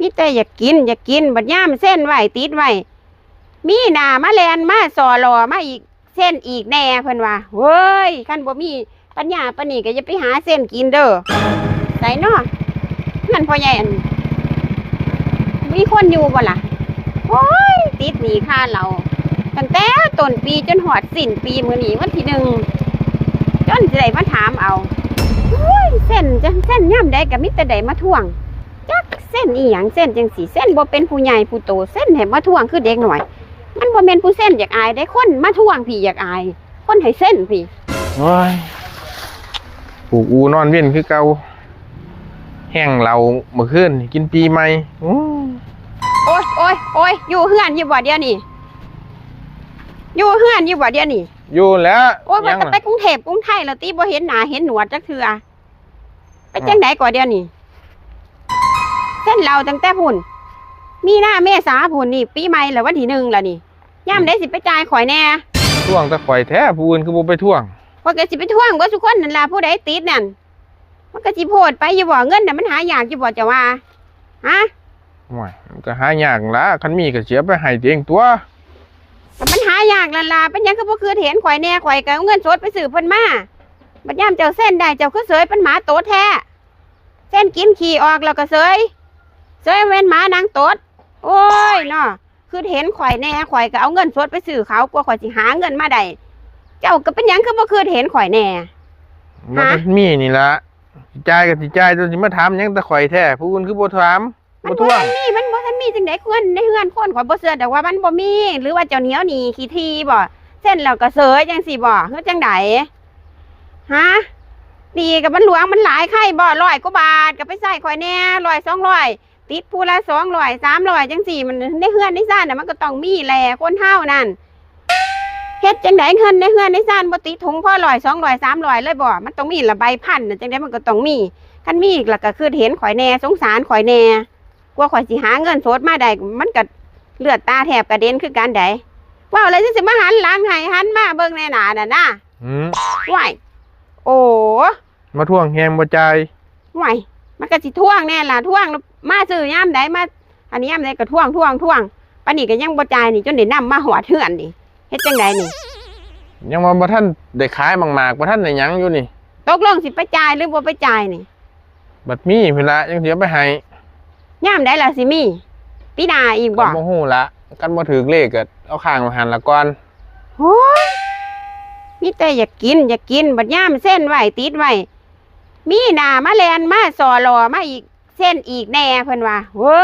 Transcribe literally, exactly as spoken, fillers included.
มีแต่อยากกิน อยากกิน บัดยามเซ็นไว้ติดไว้ มีหน้ามาแล่นมาส่อหล่อมาอีก เซ็นอีกแหน่ เพิ่นว่า เฮ้ย คันบ่มีปัญญาปานนี้ก็อย่าไปหาเซ็นกินเด้อ ไสน้อ เฮือนพ่อใหญ่อัน มีคนอยู่บ่ล่ะ โอ้ย ติดหนี้ค่าเหล้า ตั้งแต่ต้นปีจนฮอดสิ้นปี มื้อนี้วันที่หนึ่ง จนสิได้มาถามเอา โอ้ย เซ็นจั่ง เซ็นยามใดก็มีแต่ได้มาทวง จักเซ็นอีหยัง เซ็นจั่งซี้ เซ็นบ่เป็นผู้ใหญ่ผู้โต เซ็นให้มาทวงคือเด็กน้อย มันบ่แม่นผู้เซ็นอยากอายเด้ คนมาทวงพี้อยากอาย คนให้เซ็นพี้ โอ้ย ผูกอูนอนเว็นคือเก่า แฮงเหล้ามื้อคืนนี่กินปีใหม่ โอ้ย โอ้ย โอ้ย โอ้ย อยู่เฮือนอยู่บ่เดี๋ยวนี้ อยู่เฮือนอยู่บ่เดี๋ยวนี้ อยู่แล้ว โอ้ย ว่า ยัง แต่ ล่ะ ไปกรุงเทพกรุงไทยแล้วติ บ่เห็นหน้าเห็นหนวดจักเทื่อ ไปจั่งใด๋ก่อเดี๋ยวนี้ เซ็นเหล้าตั้งแต่พุ้น มีนาเมษาพุ้นนี่ ปีใหม่แล้ว วันที่หนึ่งแล้วนี่ ยามใด๋สิไปจ่ายข่อยแหน่ ทวงแต่ข่อยแท้ ผู้อื่นคือบ่ไปทวง ข่อยก็สิไปทวงเบิดซุคนนั่นล่ะ ผู้ใด๋ติดนั่น มันก็สิโพดไปอยู่บ่ เงินน่ะมันหายากอยู่บ่เจ้าว่า ฮะ โอ้ย มันก็หายากนั่นล่ะ คันมีก็สิเอาไปให้เองตั่ว ก็มันหายากนั่นล่ะ เป็นหยังคือบ่คิดเห็นข่อยแหน่ ข่อยก็เอาเงินสดไปซื้อเพิ่นมา บัดยามเจ้าเซ็นได้ เจ้าคือเสยเป็นหมาโตดแท้ เซ็นกินขี้ออกแล้วก็เสย เสยแม่นหมานั่งโตด โอ้ยเนาะ คิดเห็นข่อยแหน่ ข่อยก็เอาเงินสดไปซื้อเขา กว่าข่อยสิหาเงินมาได้ เจ้าก็เป็นหยังคือบ่คิดเห็นข่อยแหน่ บ่ ฮะ ทันมีนี่ล่ะ สิจ่ายก็สิจ่าย เจ้าสิมาถามหยังแต่ข่อยแท้ ผู้อื่นคือบ่ถาม มัน บ่ทวง บ่ทันมี มันบ่ทันมีจั่งใด๋ เฮือน ในเฮือนคนข่อยบ่เชื่อดอกว่ามันบ่มี หรือว่าเจ้าเหนียวหนี้ขี้ถี่บ่ เซ็นแล้วก็เสยจั่งซี้บ่ คือจั่งใด๋ ฮะ หนี้ก็มันหลวงมันหลาย ไคบ่ ร้อยกว่าบาท ก็ไปใช้ข่อยแหน่ ร้อยสองร้อย ติดผู้ละสองร้อย สามร้อย จั่งซี้ มันในเฮือนในซานน่ะ มันก็ต้องมีแหละ คนเฮานั่น เฮ็ดจั่งใด๋ เงินในเฮือนในซานบ่ติดถุงพอร้อย สองร้อย สามร้อย เลยบ่ มันต้องมีละ ใบพันน่ะ จั่งใด๋มันก็ต้องมี คันมีแล้วก็คิดเห็นข่อยแหน่ สงสารข่อยแหน่ กว่าข่อยสิหาเงินสดมาได้ มันก็เลือดตาแทบกระเด็นคือกันได๋ เว้าแล้วจั่งสิมาหันหลังให้ หันมาเบิ่งแหน่หน้านั่นนะ อืม ว้าย โอ้ มาทวงแฮงบ่จ่าย ว้าย มันก็สิทวงแหน่ล่ะ ทวงแล้วมาซื้อยามใด๋ มา อันนี้ยามใด๋ก็ทวง ทวง ทวง ปานนี้ก็ยังบ่จ่ายนี่ จนได้นำมาฮอดเฮือนนี่ เฮ็ดจั่งใด๋นี่ ยังว่าบ่ทันได้ขายหมากหมาก บ่ทันได้หยังอยู่นี่ ตกลงสิไปจ่ายหรือบ่ไปจ่ายนี่ บัดมีพุ้นละ จั่งสิเอาไปให้ ยามใด๋ล่ะสิมี ปีหน้าอีกบ่ ก็บ่ฮู้ละ คันบ่ถืกเลขก็เอาค้างไว้หั่นละก่อน โอ้ย มีแต่อยากกิน อยากกิน บัดยามเซ็นไว้ติดไว้ มีหน้ามาแล่นมาส่อหล่อมาอีก เซ็นอีกแหน่ เพิ่นว่า เฮ้